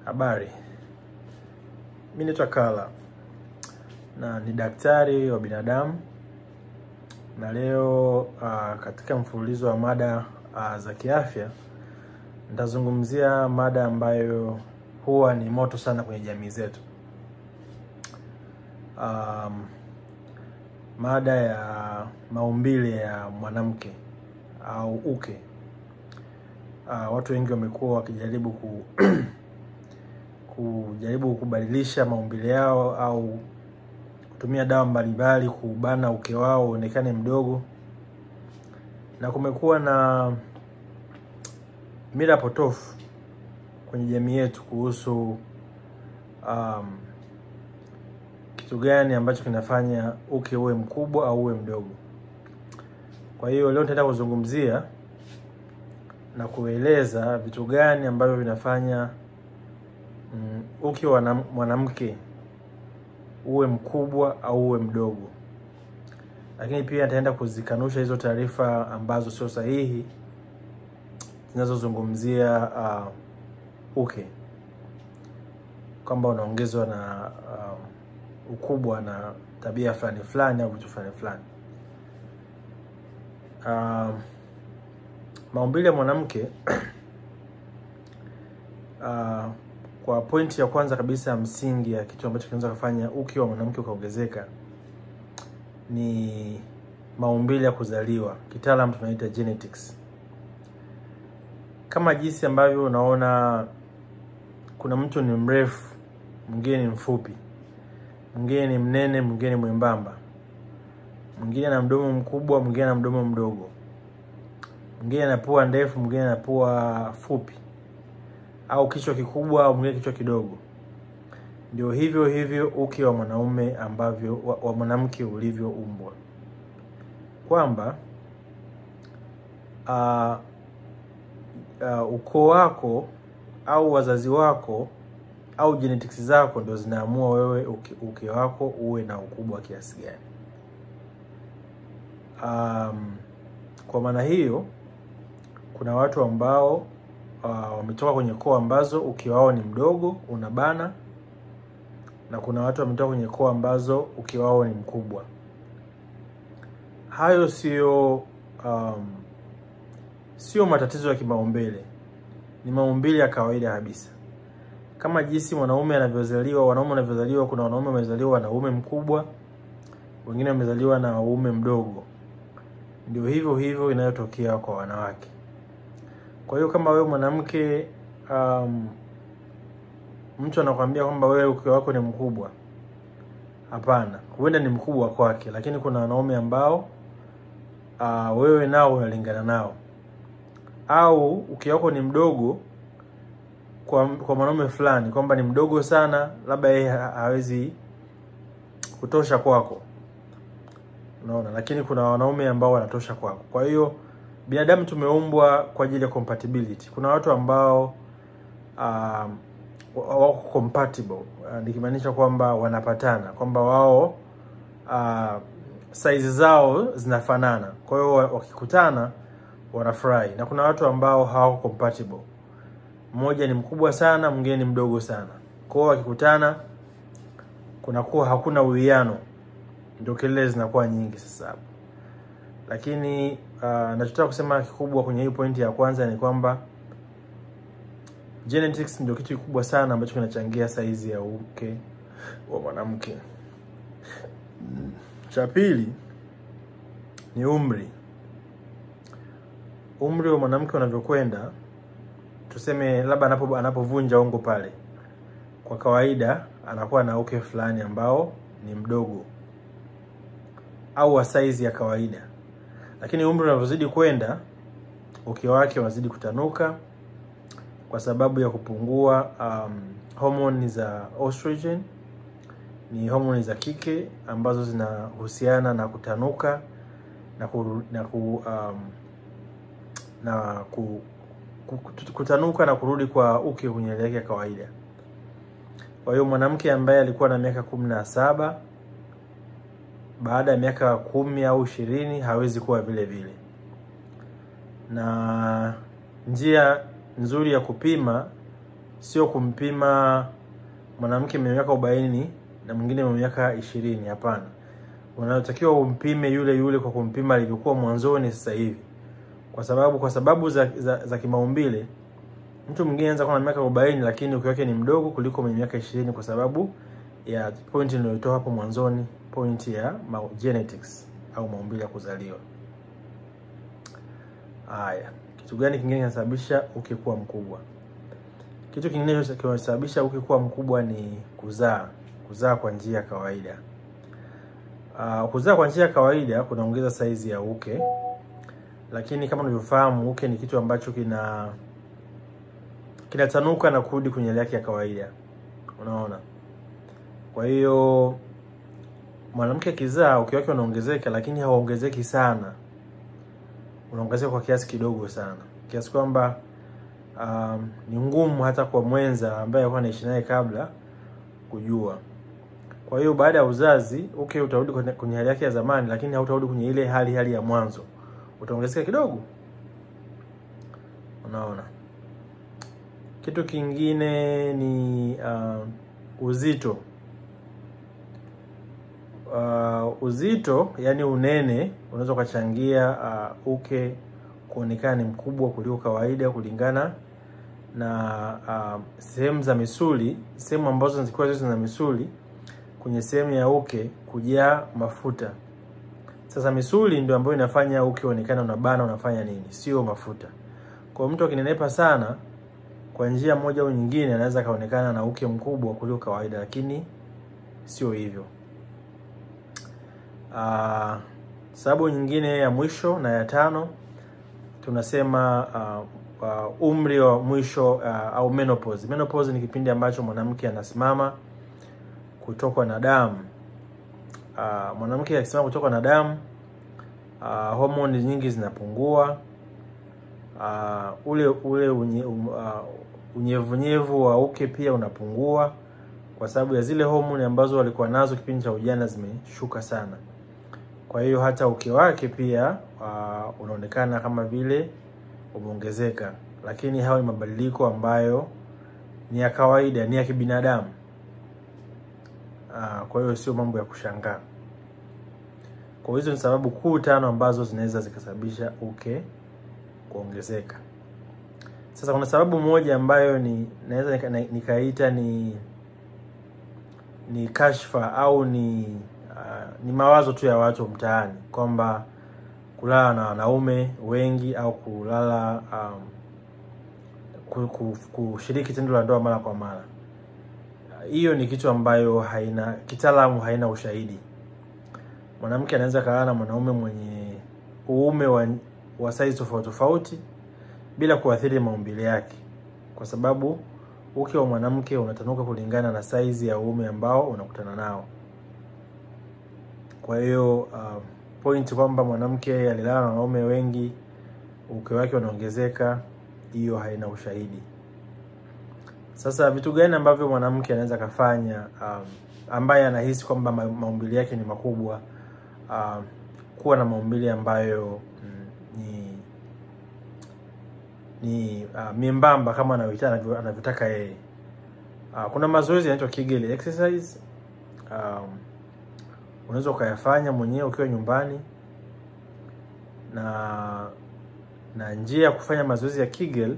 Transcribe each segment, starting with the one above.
Habari, mimi naitwa Kala na ni daktari wa binadamu, na leo katika mfululizo wa mada za kiafya nitazungumzia mada ambayo huwa ni moto sana kwenye jamii zetu. Mada ya maumbile ya mwanamke au uke. Watu wengi wamekuwa wakijaribu kujaribu kubadilisha maumbile yao au kutumia dawa mbalimbali kubana uke wao uonekane mdogo, na kumekuwa na mila potofu kwenye jamii yetu kuhusu kitu gani ambacho kinafanya uke uwe mkubwa au uwe mdogo. Kwa hiyo leo nitaenda kuzungumzia na kueleza vitu gani ambavyo vinafanya uke wa mwanamke uwe mkubwa au uwe mdogo. Lakini pia nitaenda kuzikanusha hizo taarifa ambazo sio sahihi zinazozungumzia uke kwamba unaongezwa na ukubwa na tabia fulani fulani au vitu fulani fulani. Maumbile ya mwanamke kwa pointi ya kwanza kabisa ya msingi ya kitu ambacho kinaweza kufanya uke wa mwanamke ukaongezeka ni maumbile ya kuzaliwa, kitaalamu tunaita genetics. Kama jinsi ambavyo unaona kuna mtu ni mrefu, mwingine ni mfupi, mwingine ni mnene, mwingine ni mwembamba, mwingine ana mdomo mkubwa, mwingine ana mdomo mdogo, mwingine ana pua ndefu, mwingine ana pua fupi, au kichwa kikubwa au mwingine kichwa kidogo. Ndio hivyo hivyo uke wa mwanaume ambavyo wa mwanamke ulivyoumbwa, kwamba ukoo wako au wazazi wako au genetics zako ndio zinaamua wewe uke wako uwe na ukubwa kiasi gani. Kwa maana hiyo kuna watu ambao wametoka kwenye koo ambazo uke wao ni mdogo unabana, na kuna watu wametoka kwenye koo ambazo uke wao ni mkubwa. Hayo sio matatizo ya kimaumbile, ni maumbile ya kawaida kabisa. Kama jinsi mwanaume anavyozaliwa, wanaume wanavyozaliwa, kuna wanaume wamezaliwa na uume mkubwa, wengine wamezaliwa na uume mdogo. Ndio hivyo hivyo inayotokea kwa wanawake. Kwa hiyo kama wewe mwanamke, mtu anakuambia kwamba wewe uke wako ni mkubwa, hapana, huenda ni mkubwa kwake, lakini kuna wanaume ambao wewe nao unalingana nao. Au uke wako ni mdogo kwa mwanaume fulani, kwamba ni mdogo sana, labda yeye hawezi kutosha kwako, unaona, lakini kuna wanaume ambao wanatosha kwako. Kwa hiyo binadamu tumeumbwa kwa ajili ya compatibility. Kuna watu ambao wako compatible, nikimaanisha kwamba wanapatana, kwamba wao size zao zinafanana, kwa hiyo wakikutana wanafurahi. Na kuna watu ambao hawako compatible, mmoja ni mkubwa sana, mwingine ni mdogo sana, kwa hiyo wakikutana kunakuwa hakuna uwiano, ndio kelele zinakuwa nyingi sasa hapo. Lakini nachotaka kusema kikubwa kwenye hii pointi ya kwanza ni kwamba genetics ndio kitu kikubwa sana ambacho kinachangia saizi ya uke wa mwanamke. Cha pili ni umri. Umri wa mwanamke unavyokwenda, tuseme labda anapovunja ungo pale, kwa kawaida anakuwa na uke fulani ambao ni mdogo au wa saizi ya kawaida. Lakini umri unavyozidi kwenda, uke wake unazidi kutanuka kwa sababu ya kupungua homoni za estrogen. Ni homoni za kike ambazo zinahusiana na kutanuka na kutanuka na kurudi kwa uke kwenye hali yake ya kawaida. Kwa hiyo mwanamke ambaye alikuwa na miaka 17, baada ya miaka 10 au 20 hawezi kuwa vile vile. Na njia nzuri ya kupima Sio kumpima mwanamke mwenye miaka 40 na mwingine mwenye miaka 20, hapana. Unatakiwa umpime yule yule kwa kumpima alivyokuwa mwanzoni sasa hivi. Kwa sababu za kimaumbile, mtu mwingine anaweza kuwa na miaka 40 lakini uke wake ni mdogo kuliko mwenye miaka 20 kwa sababu ya point niliyotoa hapo mwanzoni, point ya genetics au maumbile ya kuzaliwa. Haya, kitu gani kingine kinasababisha uke kuwa mkubwa? Kitu kingine kinachosababisha uke kuwa mkubwa ni kuzaa, kuzaa kwa njia ya kawaida. Kuzaa kwa njia ya kawaida kunaongeza saizi ya uke, lakini kama unavyofahamu uke ni kitu ambacho kinatanuka na kurudi kwenye hali yake ya kawaida. Unaona? Kwa hiyo mwanamke akizaa uke wake unaongezeka, lakini hauongezeki sana. Unaongezeka kwa kiasi kidogo sana, kiasi kwamba ni ngumu hata kwa mwenza ambaye alikuwa anaishi naye kabla kujua. Kwa hiyo baada ya uzazi uke utarudi kwenye hali yake ya zamani, lakini hautarudi kwenye ile hali ya mwanzo. Utaongezeka kidogo. Unaona? Kitu kingine ni uzito. Uzito, yani unene, unaweza ukachangia uke kuonekana ni mkubwa kuliko kawaida kulingana na sehemu za misuli, sehemu ambazo zilikuwa zina misuli kwenye sehemu ya uke kujaa mafuta. Sasa misuli ndio ambayo inafanya uke uonekane unabana, unafanya nini, sio mafuta. Kwa mtu akinenepa sana kwa njia moja au nyingine anaweza kaonekana na uke mkubwa kuliko kawaida, lakini sio hivyo. Sababu nyingine ya mwisho na ya tano tunasema umri wa mwisho au menopause. Menopause ni kipindi ambacho mwanamke anasimama kutokwa na damu. Mwanamke akisimama kutokwa na damu, homoni nyingi zinapungua. Ule unyevunyevu wa uke pia unapungua kwa sababu ya zile homoni ambazo walikuwa nazo kipindi cha ujana zimeshuka sana. Kwa hiyo hata uke wake pia unaonekana kama vile umeongezeka, lakini hayo ni mabadiliko ambayo ni ya kawaida, ni ya kibinadamu. Kwa hiyo sio mambo ya kushangaa. Kwa hizo ni sababu kuu tano ambazo zinaweza zikasababisha uke kuongezeka. Sasa kuna sababu moja ambayo ni naweza nikaita ni kashfa au ni mawazo tu ya watu mtaani kwamba kulala na wanaume wengi au kulala kushiriki tendo la ndoa mara kwa mara. Hiyo ni kitu ambayo haina kitaalamu, haina ushahidi. Mwanamke anaweza kulala na mwanaume mwenye uume wa size tofauti tofauti bila kuathiri maumbile yake, kwa sababu uke wa mwanamke unatanuka kulingana na size ya uume ambao unakutana nao. Kwa hiyo point kwamba mwanamke alilala na wanaume wengi uke wake unaongezeka, hiyo haina ushahidi. Sasa vitu gani ambavyo mwanamke anaweza kafanya ambaye anahisi kwamba maumbile yake ni makubwa, kuwa na maumbile ambayo ni miembamba kama anavyotaka yeye. Kuna mazoezi yanaitwa Kegel exercise. Unaweza ukayafanya mwenyewe ukiwa nyumbani, na njia ya kufanya mazoezi ya Kegel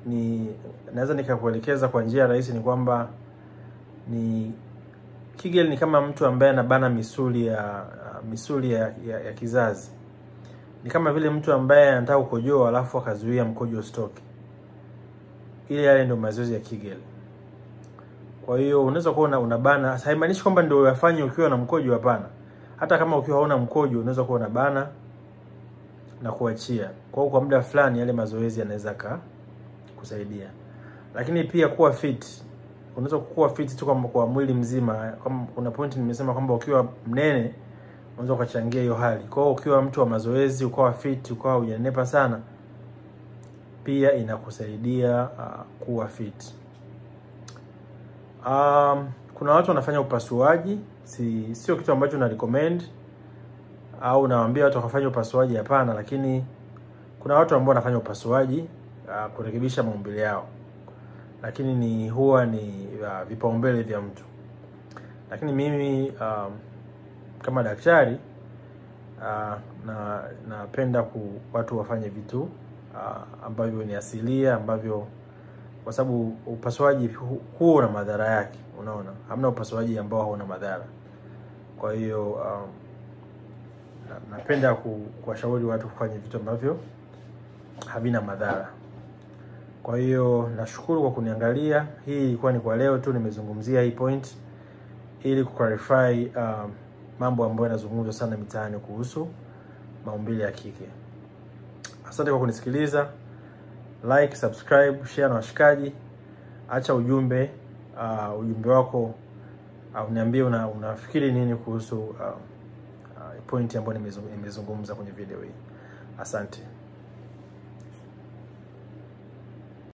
ni naweza nikakuelekeza kwa njia rahisi, ni kwamba ni Kegel ni kama mtu ambaye anabana misuli ya kizazi. Ni kama vile mtu ambaye anataka kukojoa alafu akazuia mkojo usitoke. Ile yale ndio mazoezi ya Kegel. Kwa hiyo unaweza kuona unabana, haimaanishi kwamba ndio uyafanye ukiwa na mkojo, hapana. Hata kama ukiwa hauna mkojo unaweza kuwa unabana na kuachia. Kwa hiyo kwa muda fulani yale mazoezi yanaweza kusaidia. Lakini pia kuwa fit. Unaweza kuwa fit tu kwa mwili mzima. Kama kuna point nimesema kwamba ukiwa mnene unaweza ukachangia hiyo hali. Kwa hiyo ukiwa mtu wa mazoezi, ukawa fit, ukawa hujanenepa sana, pia inakusaidia kuwa fit. Kuna watu wanafanya upasuaji, sio kitu ambacho na recommend au nawaambia watu wakafanya upasuaji, hapana, lakini Kuna watu ambao wanafanya upasuaji kurekebisha maumbile yao, lakini ni huwa ni vipaumbele vya mtu. Lakini mimi kama daktari napenda watu wafanye vitu ambavyo ni asilia, ambavyo kwa sababu upasuaji huo una madhara yake. Unaona, hamna upasuaji ambao hauna madhara. Kwa hiyo napenda kuwashauri watu kufanya vitu ambavyo havina madhara. Kwa hiyo nashukuru kwa kuniangalia. Hii ilikuwa ni kwa leo tu, nimezungumzia hii point ili kuclarify mambo ambayo yanazungumzwa sana mitaani kuhusu maumbile ya kike. Asante kwa kunisikiliza. Like, subscribe, share na washikaji. Acha ujumbe wako, uniambie unafikiri nini kuhusu point ambayo nimezungumza kwenye video hii. Asante.